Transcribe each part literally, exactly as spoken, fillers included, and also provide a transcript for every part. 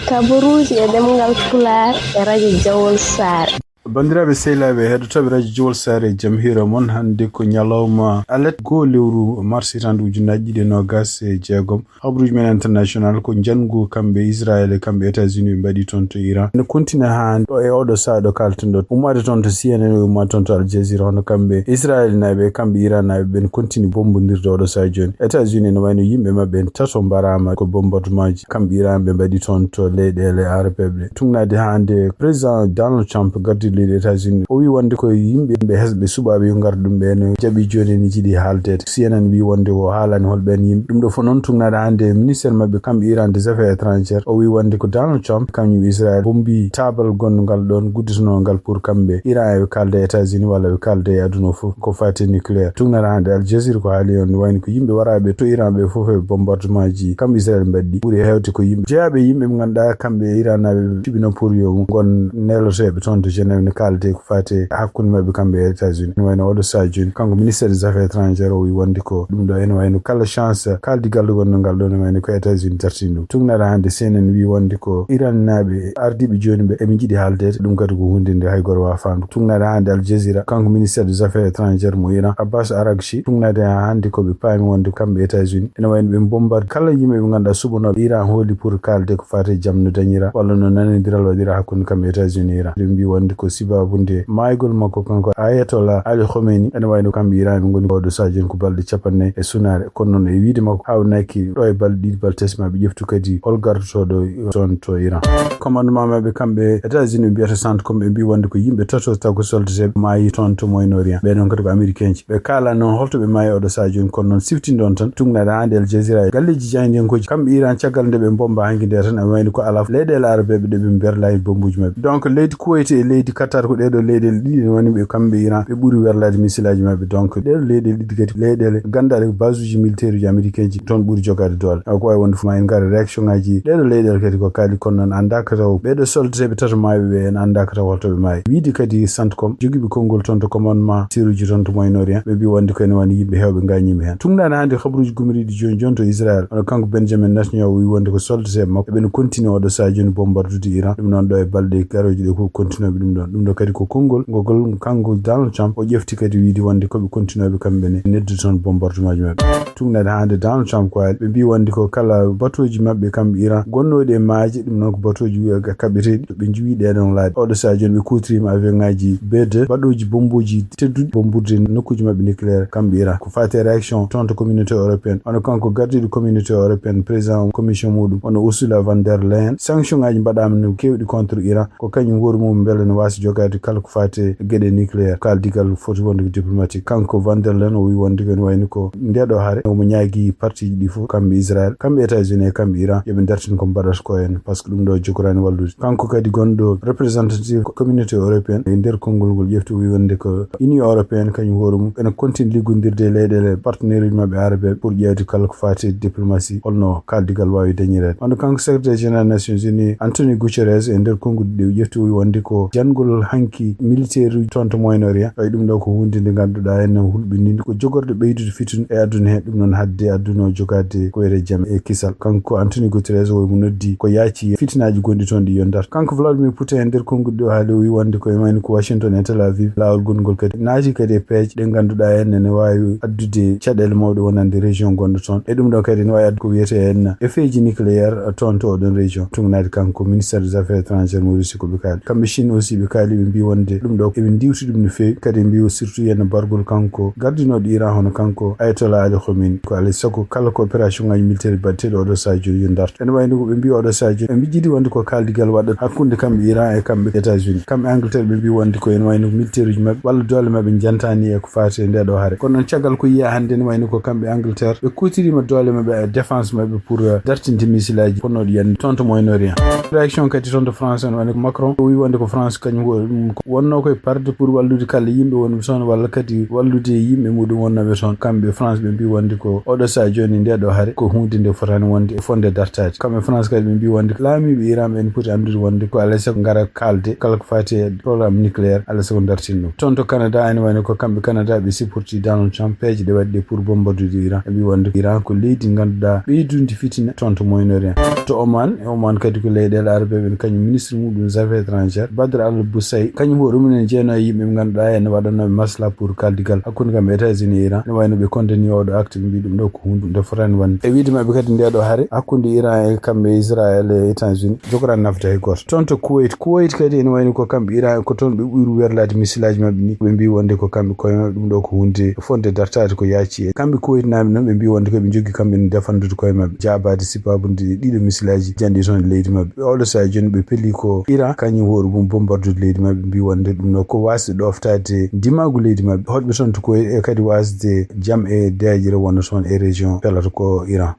Kabaruuji e ɗemngal Pulaar e rajo Jawol Saare. Banndiraaɓe sehilaaɓe heɗotooɓe rajo Jawol Saare, jam hiira mon. Hannde ko ñalawma alet goo lewru mars hitaande ujunnaji ɗiɗi e noogas e jeegom. Habruuji men international ko njanngu kamɓe Israel e kamɓe États-Unis ɓe mbaɗi toon to Iran. Ene kontina haa ɗo e oɗo sahaa ɗo kalten ɗo. Ummaade toon to C N N, ummaade toon to Al Jazeera, hono kamɓe Israel naaɓe e kamɓe Iran naaɓe ɓen kontini bombondirde oɗo sahaa jooni. États-Unis ene wayno yimɓe maɓɓe en tato mbaraama ko bombardement ji kamɓe Iran ɓe mbaɗi toon to leyɗeele Arab ɓe. Tugnaade haa hannde, président Donald Trump, gardiiɗo leydi États-Unis, o wii wonde ko yimɓe ɓe hesɓe suɓaaɓe yo ngar ɗum ɓe no jaɓi jooni ene jiɗi haaldeede. C N N wii wonde o haalani hol ɓeen yimɓe. Ɗum ɗo fof noon tugnaade hannde ministère maɓɓe kamɓe Iran des affaires étrangères, o wii wonde ko Donald Trump kañum Israel bombi taabal gonngal ɗoon gudditanoo ngal pour kamɓe Iran ɓe kaalda e États-Unis walla ɓe kaalda e aduna o fof ko faati nucléaire. Tugnaade hannde Al Jazeera ko haali on wayno ko yimɓe waraaɓe to Iran ɓe fof e bombardement ji kamɓe Israel mbaɗi ɓuri heewde ko yimɓe jeyaaɓe yimɓe ɓe ngannduɗaa kamɓe Iran naaɓe ɓe cuɓino pour yo ngon neloteeɓe toon to Genève ne kaalde ko faati hakkunde maɓɓe kamɓe e États-Unis. Ene wayno oɗo sahaa jooni kanko ministère des affaires étrangères o wii wonde ko ɗum ɗo ene wayno kala chance kaaldigal ɗo gonno ngal ɗo ne wayno ko États-Unis dartini ɗum. Tugnaade hannde C N N wii wonde ko Iran naaɓe ardiiɓe jooni ɓe eɓe njiɗi haaldeede, ɗum kadi ko huunde nde hay gooto waawaa faamde. Tugnaade hannde Al Jazeera, kanko ministère des affaires étrangères mo Iran, Abbas Araghchi, tugnaade haa hannde ko ɓe paami wonde kamɓe États-Unis ene wayno ɓe bombarde kala yimɓe ɓe ngannduɗaa suɓanooɓe Iran hooli pour kaalde ko faati e jam no dañira walla no nanondiral waɗira hakkunde kamɓe États-Unis e Iran. Ɓe mbii wonde ko sibaabu nde maaygol makko kanko Ayatollah Ali Khomeini, ene wayno kamɓe Iran ɓe ngoni oɗo sahaa jooni ko balɗe capanɗe nayi e sunaare. Kono noon e wiide makko haawnaki ɗo e balɗe ɗiɗi balɗe tati ma ɓe ƴeftu kadi hol gardotoɗo toon to Iran. Commandement maɓɓe kamɓe États-Unis mbiyata CENTCOM ɓe mbii wonde ko yimɓe tato taw ko soldateeɓe maayi toon to Moyen-Orient. Ɓe noon kadi ko Américain ji. Ɓe kaala noon holto ɓe maayi oɗo sahaa jooni, kono noon siftinde on tan, tugnaade haa hannde Al Jazeera e galleeji jaayndiyankooji, kamɓe Iran caggal nde ɓe bomba hanki nde tan, ene wayno ko alaa fof leyɗeele arabeeɓe ɗe ɓe mberlaani bombuuji maɓɓe. Donc leydi Kuwait e leydi Qatar ko ɗeeɗo leyɗeele ɗiɗi ene woni ɓe kamɓe Iran ɓe ɓuri werlaade misilaaji maɓɓe. Donc ɗeeɗo leyɗeele ɗiɗi kadi ko leyɗeele gannduɗaa ɗe ko base uji militaire uji américain ji toon ɓuri jogaade doole. Awa ko waawi wonde fof ma en ngar e réaction ngaji ɗeeɗo leyɗeele kadi ko kaali, kono noon anndaaka taw ɓeeɗo soldateeɓe tato maayɓe ɓe en anndaaka taw holto ɓe maayi. Wiide kadi CENTCOM jogiiɓe konngol toon to commandement siruji toon to Moyen-Orient ɓe mbii wonde ko ene woni yimɓe heewɓe ngaañiima heen. Tugnaade hannde habruuji gumoriiɗi jooni jooni to Israel, hono kanko Benjamin Netanyahu wii wonde ko soldateeɓe makko eɓe no kontini oɗo sahaa jooni bombardude Iran. Ɗum noon ɗo e balɗe garooje ɗe ko kontinooɓe ɗum ɗoon. Ɗum ɗo kadi ko konngol ngol kanko Donald Trump o ƴefti kadi wiide wonde ko ɓe kontinooɓe kamɓe ne neddude toon bombardement ji maɓɓe. Tugnaade hannde Donald Trump ko haali. Ɓe mbii wonde ko kala batooji maɓɓe kamɓe Iran gonnooɗi e maaje, ɗum noon ko batooji kaɓeteeɗi, ɓe njiwii ɗee ɗoon laabi. Oɗo sahaa jooni ɓe kuutoriima avion ngaji B deux, baɗooji bombuuji tedduɗi, bombude nokkuuji maɓɓe nucléaire kamɓe Iran. Ko faati e réaction toon to communauté européenne, hono kanko gardiiɗo communauté européenne, président commission muɗum, hono Ursula von der Leyen, sanction ngaji mbaɗaama no keewɗi contre Iran, ko kañum hoore mum mbele no waasa jogaade kala ko faati e geɗe nucléaire, kaaldigal foti wonde ko diplomatique. Kanko von der Leyen o wii wonde ko ene wayno ko ndee ɗoo hare omo ñaagii parti ji ɗi fof, kamɓe Israel, kamɓe États-Unis e kamɓe Iran, yo ɓe ndartin ko mbaɗata ko en, par ce que ɗum ɗo jogoraani wallude. Kanko kadi gonɗo représentative communauté européenne e nder konngol ngol ƴefti, o wii wonde ko Union européenne kañum hoore mum ene kontini liggondirde e leyɗeele partenaire uji maɓɓe arabeeɓe pour ƴeewde kala ko faati e diplomatie, holno kaaldigal waawi dañireede. Wonde kanko secrétaire général Nations Unies, Antonio Guterres, e nder konnguɗi ɗi o ƴefti, o wii wonde ko janngol hanki militaire uji toon to Moyen-Orient, ɓay ɗum ɗo ko huunde nde ngannduɗaa en hulɓininde, ko jogorde ɓeydude fitun e aduna he, ɗum noon haɗde aduna o jogaade ko wiyetee jam e kisal. Kanko Antonio Guterres o mo noddi ko yaaci fitinaaji gonɗi toon ɗi yo ndartu. Kanko Vladimir Putin e nder konnguɗi ɗi o haali, o wii wonde ko e wayno ko Washington e Tel Aviv, laawol gonngol kadi naati kadi e peeje ɗe ngannduɗaa en ene waawi addude caɗeele mawɗe wonande région gonɗo toon. E ɗum ɗo kadi ene waawi addude ko wiyetee en effet ji nucléaire toon to oɗon région. Tugnaade kanko ministère des affaires étrangères mo Russie ko ɓe kaali. Kamɓe Chine aussi ɓe kaali, ɓe mbii wonde ɗum ɗo eɓe ndiwti ɗum no feewi. Kadi mbii surtout yen bargol kanko gardinooɗo Iran hono kanko Ayatollah Ali Khomeini. Ko alaa e sago kala ko opération ngaji militaire baɗteeɗo oɗo sahaa jooni yo ndartu. Ene wayno ko ɓe mbii oɗo sahaa jooni ɓe mbii jiɗi wonde ko kaaldigal waɗat hakkunde kamɓe Iran e kamɓe États-Unis. Kamɓe Angleterre ɓe mbii wonde ko ene wayno militaire uji maɓɓe walla doole maɓɓe njantaani e ko faati e nde ɗo hare. Kono noon caggal ko yiyaa hannde ene wayno ko kamɓe Angleterre ɓe kuutoriima doole maɓɓe e défense maɓɓe pour, eh, dartinde misilaaji fonnooɗi yande toon to Moyen-Orient. Réaction kadi toon to France ene wayno ko Macron o wii wonde ko France kañum Ko ɗum ko wonnoo koye parde pour wallude kala yimɓe wonɓe toon, walla kadi wallude yimɓe muɗum wonnooɓe toon. Kamɓe France ɓe mbii wonde ko oɗo sahaa jooni nde ɗo hare ko huunde nde fotaani wonde e fotde dartaade. Kamɓe France kadi ɓe mbii wonde laamiiɓe Iran ɓe ene poti anndude wonde ko alaa e sago ngara kaalde kala ko faati e programme nucléaire, alaa e sago dartin ɗum. Toon to Canada ene wayno ko kamɓe Canada ɓe supporti Donald Trump peeje ɗe waɗi ɗe pour bombardude Iran. Ɓe mbii wonde Iran ko leydi ngannduɗaa ɓeydundi fitina toon to Moyen-Orient. To Oman, e Oman kadi ko leyɗeele arabe ɓen kañum ministre muɗum des affaires étrangères Badr Al Busay, kañum hoore mum ene jeynoo e yimɓe ɓe ngannduɗaa ene waɗanooɓe masla pour kaldigal hakkunde kam États-Unis e Iran. Ene wayno ɓe condamni oɗo acte, ɓe mbii ɗum ɗo ko huunde nde fotaani wonde. E wiide maɓɓe kadi nde ɗo hare hakkunde Iran e kamɓe Israël e États-Unis jogoraani nafde hay gooto. Toon to Kuwait, Kuwait kadi ene wayno ko kamɓe Iran ko toon ɓe ɓuri werlaade misilaji maɓɓe ni. Ɓe mbii wonde ko kamɓe koye maɓɓe ɗum ɗo ko huunde fotde dartaade ko yaaci e kamɓe Kuwait naaɓe noon. Ɓe mbii wonde ko ɓe njogii kamɓe ne defandude koye maɓɓe jaabaade sipaabude ɗiɗo misilaji janɗi toon e leydi maɓɓe. Oɗo sahaa jooni ɓe peli ko Iran kañum hoore mum bombardude leydi maɓɓe, mbii wonde ɗum ɗo ko waasde ɗoftaade ndimaagu leydi maɓɓe. Hoɗɓe toon to Kuwait e kadi waasde jam e deeƴre wonno toon e région pelata ko Iran.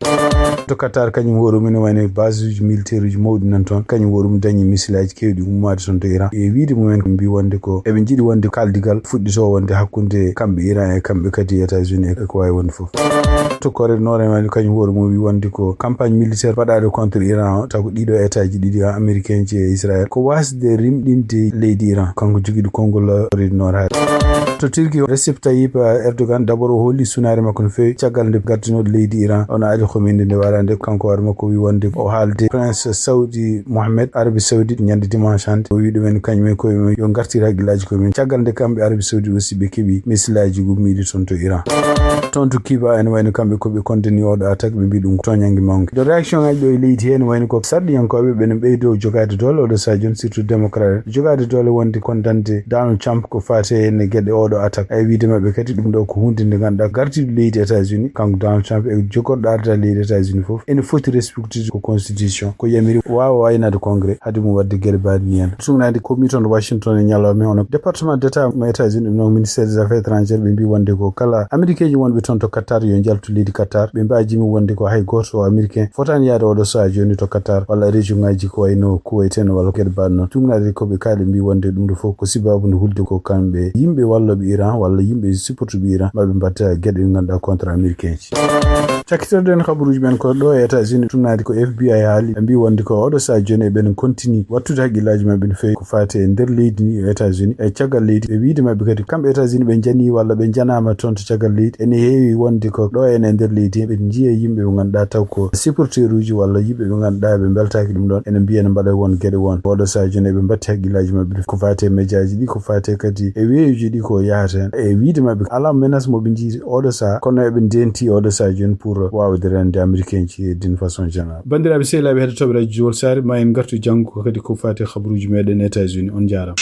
To Qatar kañum hoore mum ne wayno base uji militaire uji mawɗi nan toon, kañum hoore mum dañi misilaji keewɗi ummaade toon to Iran. E wiide mumen ko mbii wonde ko eɓe njiɗi wonde kaldigal fuɗɗito wonde hakkunde kamɓe Iran e kamɓe kadi États-Unis e ko waawi wonde fof. To Corée du Nord en wayno kañum hoore mum wii wonde ko campagne militaire baɗaaɗo contre Iran o, taw ko ɗiɗo État ji ɗiɗi o, américain ji e Israël, ko waasde rimɗinde leydi Iran, kanko jogiiɗo konngol Corée du Nord. Haa to Turquie, Recep Tayyip Erdogan, d'abord o holli sunaare makko no feewi caggal nde gartinooɗo leydi Iran, ono Ali Khamenei nde waraande, kanko hoore makko wii wonde o haalde Prince Saudi Mohammed, Arabie Saoudite, ñande dimanche hannde. O wii ɗumen kañum e koye mum yo ngartir hakkillaaji koye mum. Caggal nde kamɓe Arabie Saoudite aussi ɓe keɓi misilaaji gummiiɗi toon to Iran. Toon to Cuba ene wayno kamɓe ko ɓe condamni oɗo attaque, ɓe mbii ɗum ko tooñannge mawnge. De réaction ngaji ɗo e leydi heen wayno ko sarɗiyankooɓe ɓe no ɓeydo jogaade doole oɗo sahaa jooni, surtout démocrate jogaade doole wonde condamnde Donald Trump ko faati e geɗe oɗo attaque. Ay wiide maɓɓe kadi ɗum ɗo ko huunde nde ngannduɗaa gardiiɗo leydi États-Unis, kanko Donald Trump e jogorɗo arda leydi États-Unis fof ene foti respectude ko constitution ko yamiri, waawa waynaade congrès haade mum waɗde geɗe mbaɗi ni en. Suŋnaade ko mi toon Washington e ñalawma, hono département d'état mo États-Unis, ɗum noon ministère des affaires étrangères, ɓe mbii wonde ko kala américain ji wonɓe toon to Qatar yo njaltu leydi Qatar. Ɓe mbaajimi wonde ko hay gooto o américain fotaani yaade oɗo sahaa jooni to Qatar walla région ngaji ko wayno Kuwait en walla geɗe mbaɗi noon. Suŋnaade ko ɓe kaali mbii wonde ɗum ɗo fof ko sibaabu nde hulde ko kamɓe yimɓe wallooɓe Iran walla yimɓe supportuɓe Iran maɓe mbatta geɗe ɗe ngannduɗaa contre américain ji. Cakkitoɗen habaruuji men ko ɗo e États-Unis, suŋnaade ko F B I haali, ɓe mbii wonde ko oɗo sahaa jooni eɓen continue wattude hakkillaaji maɓɓe no feewi ko faati e nder leydi ndi e États-Unis e caggal leydi. E wiide maɓɓe kadi kamɓe États-Unis ɓe njanii walla ɓe njanaama toon to caggal leydi. Ene heewi wonde ko ɗo en e nder leydi eɓen njiya yimɓe ɓe ngannduɗaa taw ko supporteruuji walla yimɓe ɓe ngannduɗaa ɓe mbeltaaki ɗum ɗoon, ene mbiya ne mbaɗa won geɗe won. Oɗo sahaa jooni eɓe mbatti hakkillaaji maɓɓe ko faati e mejaaji ɗi, ko faati kadi e weeyoji ɗi ko yahata heen. E wiide maɓɓe alaa menace mo ɓe njii oɗo sahaa, kono eɓe ndenti oɗo sahaa jooni pour waawde rende américain ji d'une façon générale. Banndiraaɓe sehilaaɓe heɗotooɓe radio Jowol Saare, ma en ngartu janngo kadi ko faati e habaruuji meɗen États-Unis. On njaaraama.